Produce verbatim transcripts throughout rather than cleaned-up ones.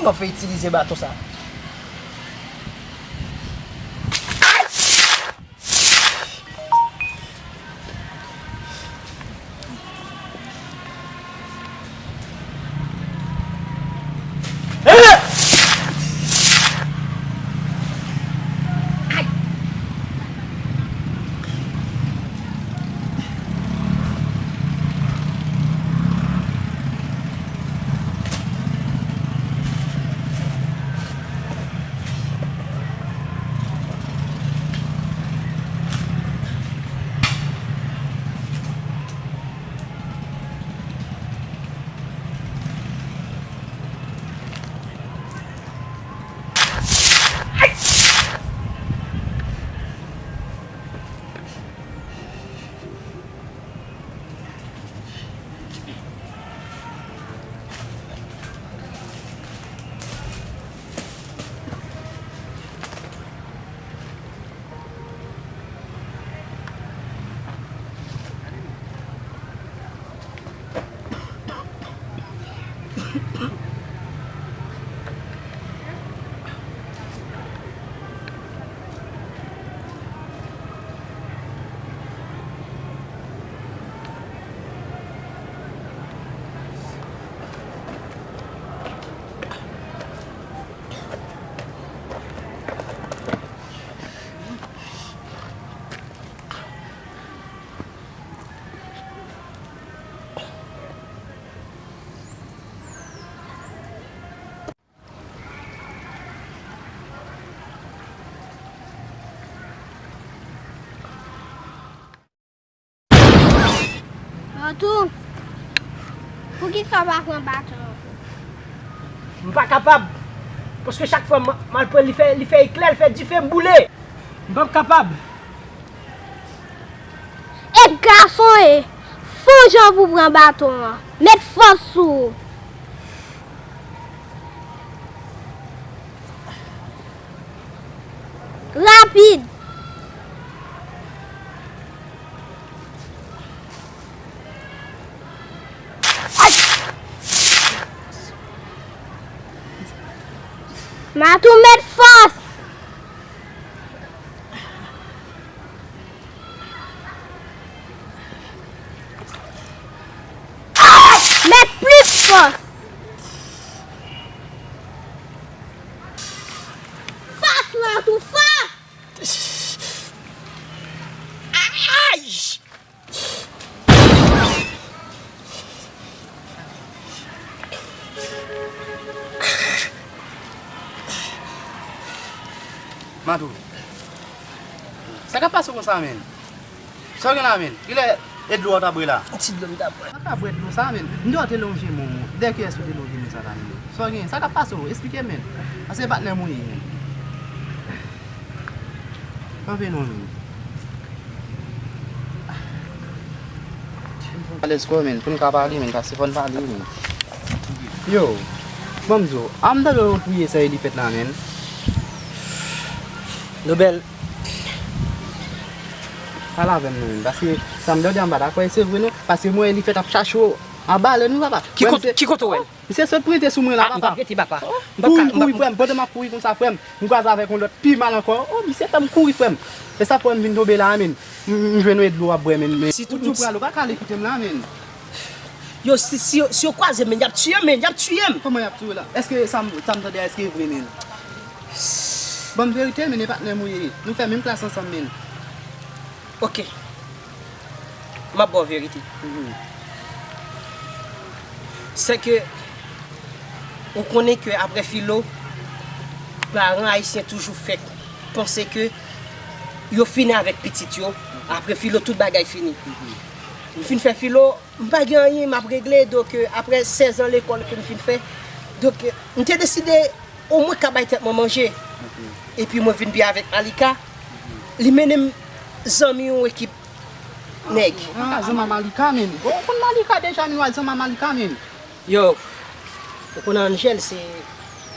W ap fè itilize baton sa. Mantou, poukisa w pa pran baton an? M pa kapab. Paske chak fwa m, m al pran l, li fè, li fè eklè, li fè dife, m boule. M p ap kapab. E gason e, fè yon jan pou w pran baton an. Met fòs sou ou. Rapid. Mantou, met fòs. Met plis fòs. Fòs, Mantou, fòs. Ay! Mantou, sa k ap pase w konsa, menn? Sa w gen la, menn? Kilè e dlo w ta bwè la? Ti dlo m ta bwè. Pa ka bwè dlo sa, menn. M te wè w te lonje men w. Dèyè kiyès ou te lonje men sa la, menn? Sa w gen? Sa k ap pase w? Esplike m, menn. Paske e patnè m ou ye, menn. Kanpe non, menn. Alèz kò, menn, pou n ka pale, menn, paske fò n pale, menn. Yo, ban m di w, a m tande w touye sè Elifèt la, menn. Nobèl. Pale avè m non, menn, paske sa m tande a m pa dakò, e se vre non, paske m wè Elifèt ap chache w anba lè nou, papa. Ki kote, ki kote w wè l? Misye sot prete sou mwen la, papa. Ah, m p ap rete, papa. M p ap ka, m p ap. Kouri, frè m, pandan m ap kouri konsa, frè m, m kwaze avèk yon lòt pi mal ankò. Oh, misye fè m kouri, frè m. E sa fè m vin tonbe la, menn. M, m jwenn yon dlo w ap bwè, menn, men. Si tout moun pral, ou pa ka al kote m la, menn. Yo, si, si yo, si yo kwaze m, menn, y ap tiye m, menn, y ap tiye m. Kòman y ap tiye w la? Èske sa m, sa m tande a, èske e vre, menn? Ban m verite, menn, e patnè m ou ye. Nou fè menm klas ansanm, menn. Ok. M ap ba w verite. Mhm. Sè ke ou konnen ke apre filo, paran ayisyen toujou fè panse ke yo fini avèk pitit yo. Apre filo, tout bagay fini. Mhm. M fin fè filo, m pa gen anyen m ap regle, donk, euh, apre sèz an lekòl ke m fin fè, donk, euh, m te deside omwen ka bay tèt mwen manje. Mhm. Epi mwen vin byen avèk Malika. Mhm. Li mennen m zanmi yon ekip nèg. Ah, zanmi a Malika, menn. Bon, ou konn Malika deja, menn, w al zanmi a Malika, menn. Yo, ou konnen Angel se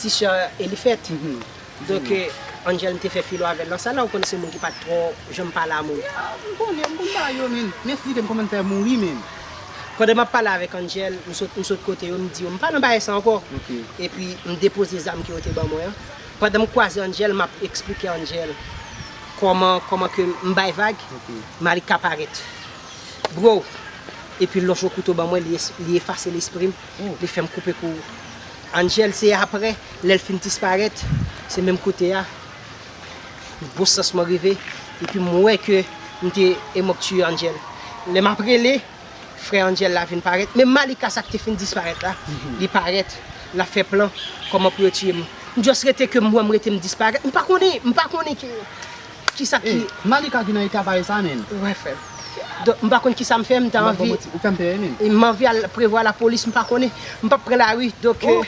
ti sè Elifèt. Mhm. Donk, euh, Angel, m te fè filo avè l nan sa la, ou konnen se moun ki pa t twò janm pale a moun. Ah, m konnen, m konn bagay yo, menn. M esplike m kòman m fè mouri, menn. Pandan m ap pale avèk Angel, m sot, m sot kote yo, m di yo, m pa nan bagay sa ankò. Epi, m depoze zam ke yo te ban mwen an. Pandan m kwaze Angel, m ap eksplike Angel kòman, kòman ke m bay vag, Malika parèt. Bro! Epi l lonje kouto ban mwen, li es-, li efase lespri m, li fè m koupe kou. Angel, se apre, lè l fin disparèt, se menm kote a, bon sans mwen rive, epi m wè ke m te, e mwen k tiye Angel. Lè m ap rele, frè Angel la vin parèt. Men Malika, sa k te fin disparèt la, li parèt, l ap fè plan kòman pou yo tiye m. M just rete ke m wè m rete m disparèt. M pa konnen, m pa konnen ki, kisa ki Malika ki nan eta parèy sa, menm. Wè, frè m. Donk, m pa konn kisa m fè, m ta anvi, ou fè m pè, menm. E m anvi al prevwa lapolis, m pa konnen. M p ap pran lari, donk, euh,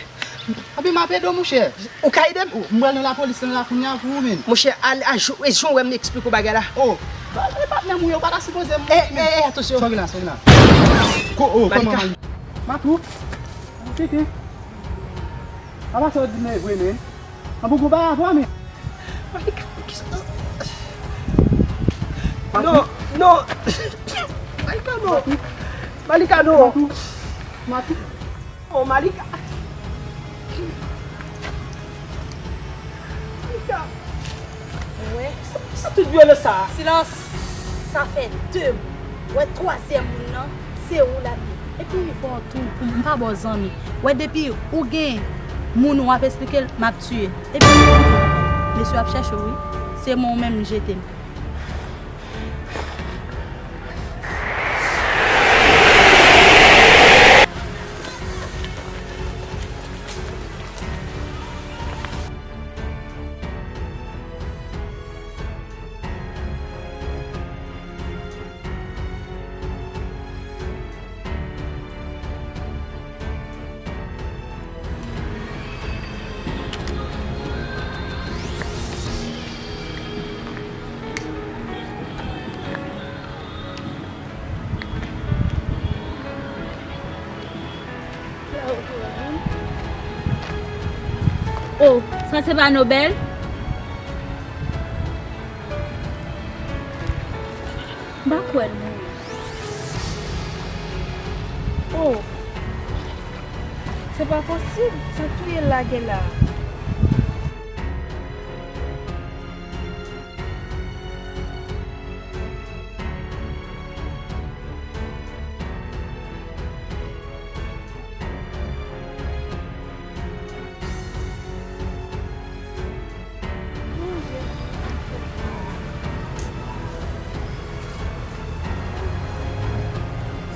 Anpi m ap ede w, monchè. Ou ka ede m? Ou, m pral nan lapolis lan la kounye a pou ou menm. Monchè, al, a, jou, e jan w wè m eksplike w bagay la. Oh, e patnè m ou ye, ou pa ta sipoze m. Eh, eh, eh, atansyon. Sòri la, sòri la. Ko, oh, kòman Malika? Matou? Tete. Apa sa w di m e vre, men? An pou gwo bagay avè w, men. Malika, kisa? Non, non. Malika, non. Malika, non. Matou. Matou. Oh, Malika. Malika. Ou wè? Sa, sa tout vyolans sa a. Silans. Sa fè de. Ou wè twazyèm moun nan, se ou l ap ye. Epi bon, tou, m pa ba w zanmi. Ou wè depi ou gen moun ou ap esplike l, m ap tiye. Epi mesye ap chèche w, wi. Se mwen ou menm li jete m. Oh, sa se pa Nobèl? M pa kwè l mouri. Oh! Se pa posib, sa k touye l lage la?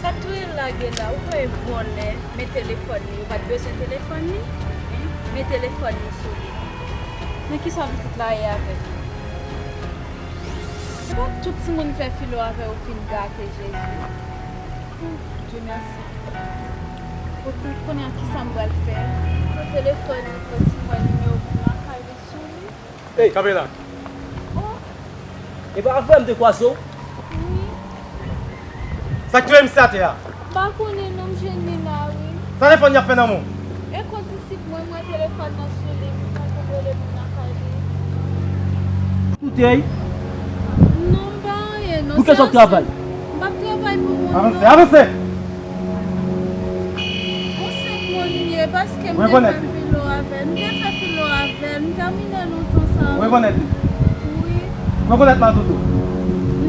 Sa k touye l lage la, ou kwè e vòlè, men telefòn li, yo pa t bezwen telefòn li? Hen? Men telefòn li sou li. Men kisa pitit la ye avèk li? Se pa tout timoun fè filo avè yo fin gate, Jezi. Dye mèsi. Oke, kounye a kisa m pral fè? Pran telefòn li, pran si m wè nimewo moun lakay li sou li. Ey, kanpe la. Oh. E pa avè m te kwaze w? Wi. Sa k touye misye atè a? M pa konnen non, m jwenn li la, wi. Sa telefòn y ap fè nan men w? E kondisip mwen, mwen telefòn nan sou li, m konn pou rele moun lakay li. Toutèy. Non, m pa anyen, non. Pou kiyès w ap travay? M p ap travay pou moun, non. Avanse, avanse! Yon senp moun m ye, paske m te fè filo avè l. M te fè filo avè l. M tèmine lontan sa. Ou rekonèt li? Wi. Ou rekonèt Matou tou?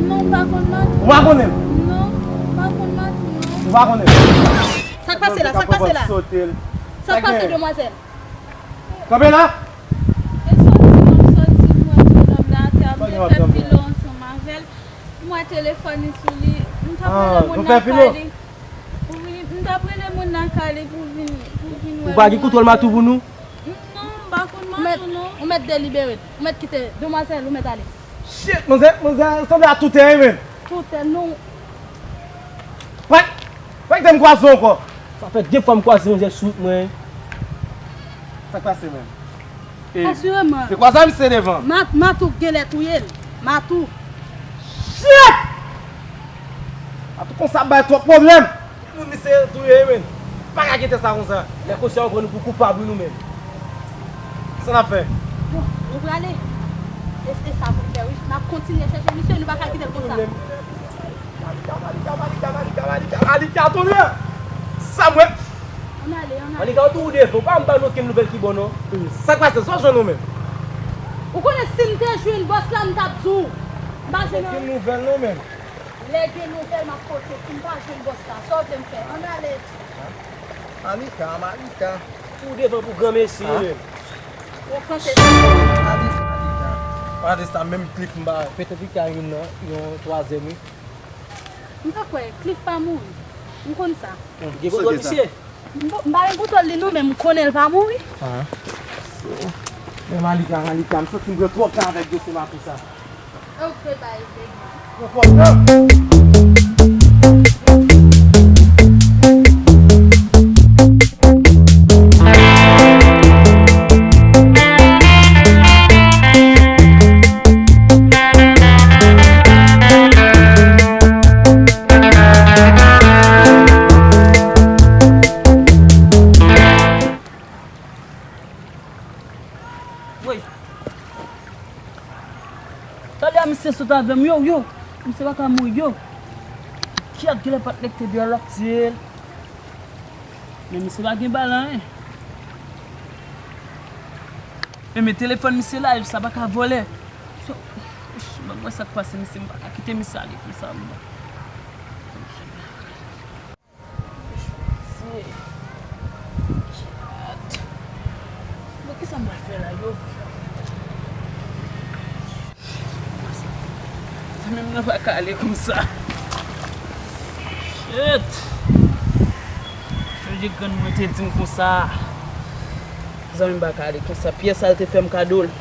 Non, m pa konn Matou. Ou pa konnen l? Non, m pa konn Matou, non. Ou pa konnen l? Sa k pase la? Sa k pase la? Sa k pase, demwazèl? Kanpe la! E sòti, m ap sòti, m wè ti nonm la atè a, m te fè filo ansanm avè l. M wè telefòn li sou li. M t ap rele moun nan kay li. Wi, m t ap rele moun nan kay li pou vin, pou vin wè. Ou pa gen kontwòl Matou pou nou? Non, m pa konn Matou, non. Ou mèt delibere l. Ou mèt kite demwazèl, ou mèt ale. Shit, manzè, manzè sanble a toutè, wi, men. Toutè, non. Wè, wè, kite m kwaze w ankò. Sa fè de fwa m kwaze manzè sou wout mwen. Sa k pase, menm? Asireman. Te kwaze misye devan. Ma-, Matou genlè touye l. Matou. Shit! Matou konsa ap bay twòp pwoblèm. Moun misye touye, men. Pa ka kite sa konsa. Lè konsyan an pran nou pou koupab, wi, nou menm. Sa n ap fè? Bon, nou prale. E se sa pou n fè, wi. N ap kontinye chèche misye, nou pa ka kite l konsa. Malika, Malika, Malika, Malika, Malika, tonè! Sa mwen. Ann ale, ann ale. Malika, ou tou ou devan, ou pa janm ba nou okenn nouvèl ki bon, non. Sa k pase? Sa w jwenn ou menm? Ou konnen si m te jwenn bòs la, m t ap di w. M pa jwenn okenn nouvèl, non, menm. Lè gen nouvèl, m ap pote. Si m pa jwenn bòs la, sa w vle m fè? Ann ale. Malika, Malika. Ou devan pou granmesi, menm. Ou panse sa? Malika. Malika, menm Cliff m pa. Petèt li ka youn nan, yon twazyèm, wi. M pa kwè, Cliff pa mouri. M konn sa. Gen foto misye? M pa gen foto li non, men m konnen l pa mouri. Men Malika, Malika, m santi m pran twòp tan avèk dosye Makou sa. Ok, bye, baby. Pran twòp tan. Woy. Talè a misye sot avè m, yo, yo. Misye pa ka mouri, yo. Kiyès genlè pa t nèk te deyò l ap tiye l. Men misye pa gen bal anyen. Men, men telefòn misye la, sa pa ka vòlè. So, banm wè sa k pase misye, m pa ka kite misye ale konsa, m. Bon, kisa m pral fè la, yo? Zanmi m nan pa ka ale konsa. Shit! Sonje grann mwen te di m konsa. Zanmi m pa ka ale konsa. Pyè sa l te fè m kado l.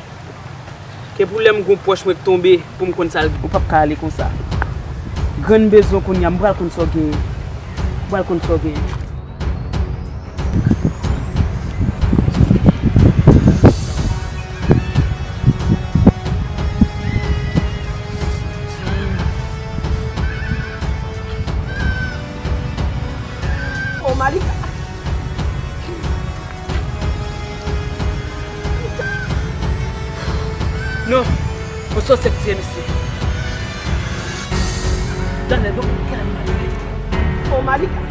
Ke pou lè m gon pwòch mwen k tonbe, pou m konn sa l, ou p ap ka ale konsa. Grann bezwen kounye a, m pral konn sa w genyen. M pral konn sa w genyen. Oh, Malika. Non, yon sòsyè k tiye misye. Daniel, bon, gade Malika. Oh, Malika.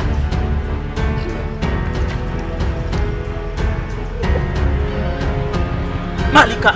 Malika.